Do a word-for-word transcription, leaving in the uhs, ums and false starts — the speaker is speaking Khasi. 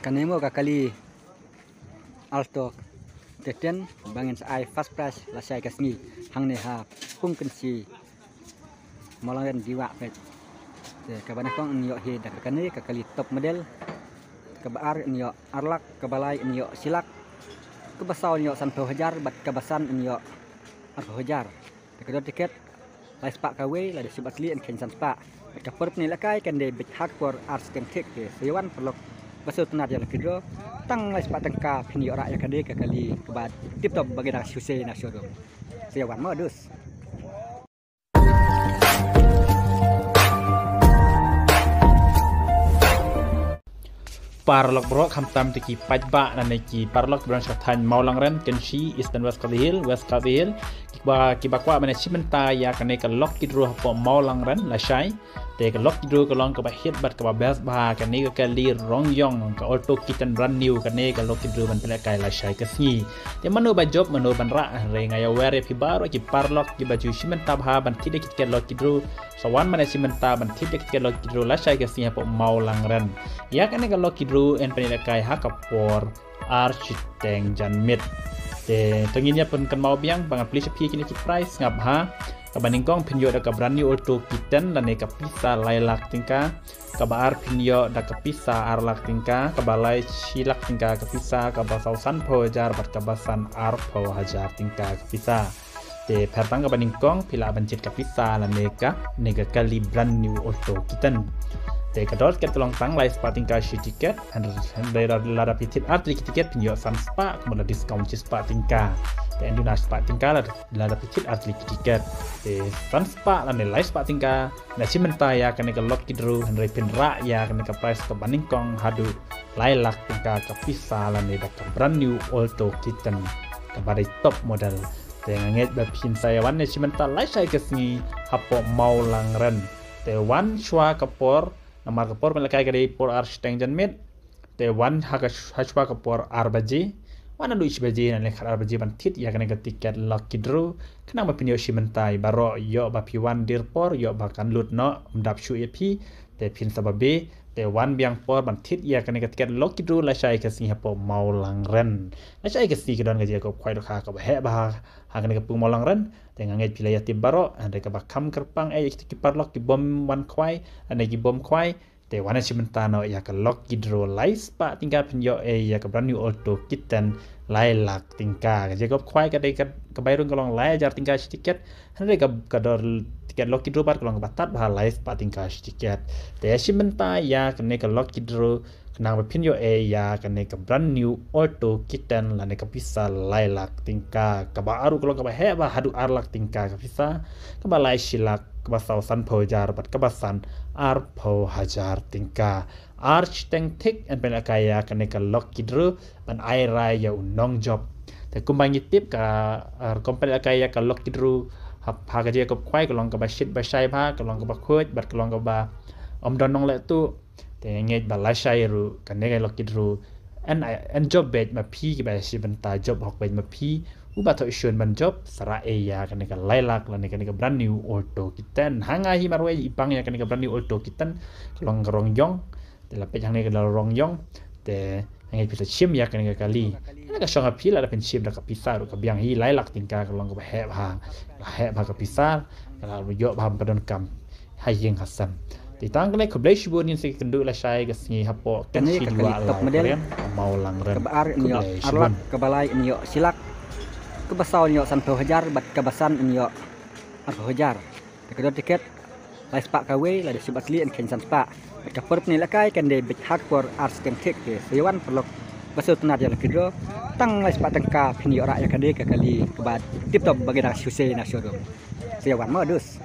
Kane mo ka kali Alto K ten ba ngin sa ai first prize lashai ka sngi hangne ha Pungkynshi, Mawlangren, Jowai. Te kaba nyngkong yn ïoh hi da ka kane ka kali top model. Kaba ar yn ïoh ar lak, kaba lai yn ïoh shi lak, kaba saw yn ïoh sanphew hajar bad kaba san yn ïoh arphew hajar. Te ka dor tiket lai spah kawei, lada shim artylli yn kheiñ san spah. Bad ka por pyni lehkai kan dei beit ha ka por ar shiteng thik. Te sa ïa wan paralok ba sngewtynnat ïa la ki draw. Tang lai spah tyngka phin ïoh rah ïa kane ka kali kaba tip top ba ngi dang shu sei na showroom. Sa ïa wan mo dus. Paralok baroh, khamtam te ki paidbah lane ki paralok ba don sha thaiñ Mawlangren, Kynshi, Eastern West Khasi Hills, West Khasi Hills, kiba, kiba kwah ban ïashim bynta ïa kane ka lucky draw hapoh Mawlangren lashai. Te ka lucky draw ka long kaba hit bad kaba best bha, kane ka kali Rongyong, ka Alto K ten brand new, kane ka lucky draw ban pynlehkai lashai ka sngi. Te mano ba jop, mano ban rah, hynrei nga ïawer ïa phi baroh ki paralok kiba ju shim bynta bha ban thied ïa ki tiket lucky draw. Sa wan ban ïashim bynta ban thied ïa ki tiket lucky draw lashai ka sngi hapoh Mawlangren. Ïa kane ka lucky draw yn pynlehkai ha ka por ar shiteng janmiet. Te to ngin ïa pynkynmaw biang ba ngan plie sha phi kine ki prize, sngap bha. Kaba nyngkong phin ïoh da ka brand new Alto K ten lane ka pisa lai lak tyngka. Kaba ar phin ïoh da ka pisa ar lak tyngka. Kaba lai shi lak tyngka ka pisa. Kaba saw sanphew hajar bad kaba san arphew hajar tyngka ka pisa. Te pher tang kaba nyngkong phi lah ban jied ka pisa lane ka, ne ka kali brand new Alto K ten. Te ka dor tiket ka long tang lai spah tyngka shi tiket. Hynrei lada phi thied artylli ki tiket phin ïoh san spah, kumba la discount shi spah tyngka. Te ynda na spah tyngka lada, lada phi thied artylli ki tiket. Te san spah lane lai spah tyngka na shim bynta ïa kane ka lucky draw, hynrei phin rah ïa kane ka prize kaba nyngkong haduh lai lak tyngka ka pisa lane da ka brand new Alto K ten kaba dei top model. Te nga ngeit ba phin sa ïa wan ïashim bynta lashai ka sngi hapoh Mawlangren. Te wan shuwa ka por, namar ka por pynlehkai ka dei por ar shiteng janmiet. Te wan ha ka sh-, ha shuwa ka por ar baje. Wan haduh shi baje lane khat ar baje ban thied ïa kane ka tiket lucky draw. Khnang ba phin ïoh shim bynta baroh, ïoh ba phi wan dier por, ïoh ba kan lut noh, ym dap shuh ïa phi. Te phin sa babe, te wan biang por ban thied ïa kane ka tiket lucky draw lashai ka sngi hapoh Mawlangren. Lashai ka sngi ka don ka jingïakob khwai dohkha kaba heh bha ha kane ka pung Mawlangren. Te nga ngeit phi la ïatip baroh, hynrei kaba kham kyrpang eh ïa kita ki paralok ki bym wan khwai, lane ki bym khwai. Te wan ïashim bynta noh ïa ka lucky draw lai spah tyngka phin ïoh eh ïa ka brand new Alto K ten lai lak tyngka. Ka jingïakob khwai ka dei ka, ka bai rung ka long lai hajar tyngka shi tiket. Hynrei ka, ka dor tiket lucky draw pat ka long kaba tad bha, lai spah tyngka shi tiket. Te ïashim bynta ïa kane ka lucky draw khnang ba phin ïoh eh ïa kane ka brand new Alto K ten lane ka pisa lai lak tyngka. Kaba ar ruh ka long kaba heh bha, haduh ar lak tyngka ka pisa. Kaba lai shi lak, kaba saw sanphew hajar bad kaba san arphew hajar tyngka. Ar shiteng thik yn pynlehkai ïa kane ka lucky draw ban ai rai ïa u nongjop. Te kumba ngi tip ka, ah, rukom pynlehkai ïa ka lucky draw ha, ha ka jingïakob khwai ka long kaba shit ba shai bha, ka long kaba khuid bad ka long kaba ym don nongleh tuh. Te nga ngeit ba lashai ruh kane ka lucky draw yn, yn jop beit ma phi, kiba ïashim bynta jop hok beit ma phi. Uba thoh shun ban jop, sa rah eh ïa kane ka lai lak lane kane ka brand new Alto K ten. Ha nga hi marwei i pang ïa kane ka brand new Alto K ten, ka long ka Rongyong. Te la peit hangne ka la Rongyong. Te hangne phi sa shim ïa kane ka kali. Lada ka shong ha phi, lada phin shim da ka pisa ruh ka biang hi lai lak tyngka, ka long kaba heh bha. Heh bha ka pisa, ka la ïoh bha ba donkam ha ïing ha sem. Te tang kane, khublei shibun, ngin sa ïakynduh lashai ka sngi hapoh Kynshi, Jowai, Mawlangren. Kaba ar yn ïoh ar lak, kaba lai yn ïoh shi lak, kaba saw yn ïoh sanphew hajar bad kaba san yn ïoh arphew hajar. Te ka dor tiket lai spah kawei, lada shim artylli yn kheiñ san spah. Bad ka por pyni lehkai kan dei beit ha ka por ar shiteng thik. Te sa ïa wan paralok ba sngewtynnat ïa la ki draw. Tang lai spah tyngka phin ïoh rah ïa kane ka kali kaba tip top ba ngi dang shu sei na showroom. Sa ïa wan mo dus.